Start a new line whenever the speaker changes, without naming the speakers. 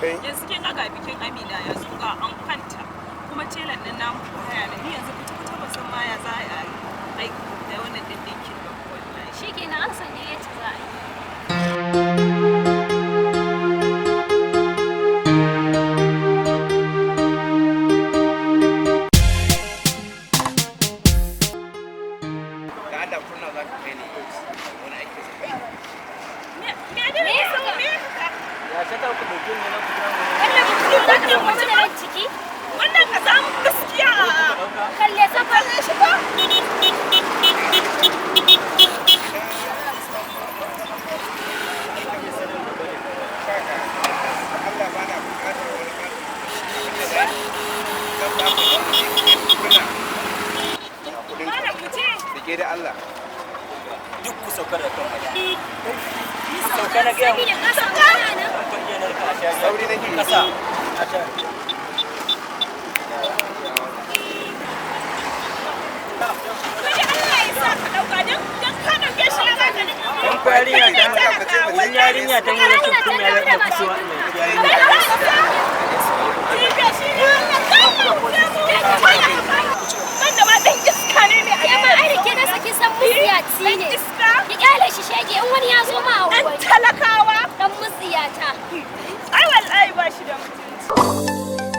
Kai.
Yanzu kin ga bikin Amina ya zo, ga an kwanta. Kuma telan nan namu baya nan. Ni yanzu kwata kwata ban san ma ya za a yi aiki da wannan din dinkin ba wallahi.
Shikenan, an san dai yacce za a yi.
Da Allah, kuna za ka kai ni wani aiki zai.
Me me ne
Me
me
haka?
Me haka?
Ya ta ta ku dauke ni na ku kira mu.
Wannan mutum za ka samu mana nan ciki?
Wannan ka samu gaskiya.
Kalle sa.
Kalle shi ba.
Kaka, Allah, ba na bukatar wani ƙarfi. Abin da zan ba ku kuna. Ga kuɗin ka.
Malam, mu je.
Rike da Allah.
Duk ku sauka da kan hanya. Sauka na gaya
Saboda ka san kana nan.
Kun iya narka a shari'a.
Sauri nake yi.
Kasa. A sha.
Kaji Allah ya sa ka dauka, dan ka dauke shi ya baka 2000.
In ko yarinya ta in yarinya ta mu rashin kunya ya ta fitowa ina yarinya.
Wanda ma dan iska ne mai
Ke ma ai rike na saki san mutsiyaci ne.
Iska.
Ki kyale shi shege, in wani ya zo ma a
Dan
wani.
talakawa.
Dan mutsiyata.
Ai wallahi ba shi da mutunci.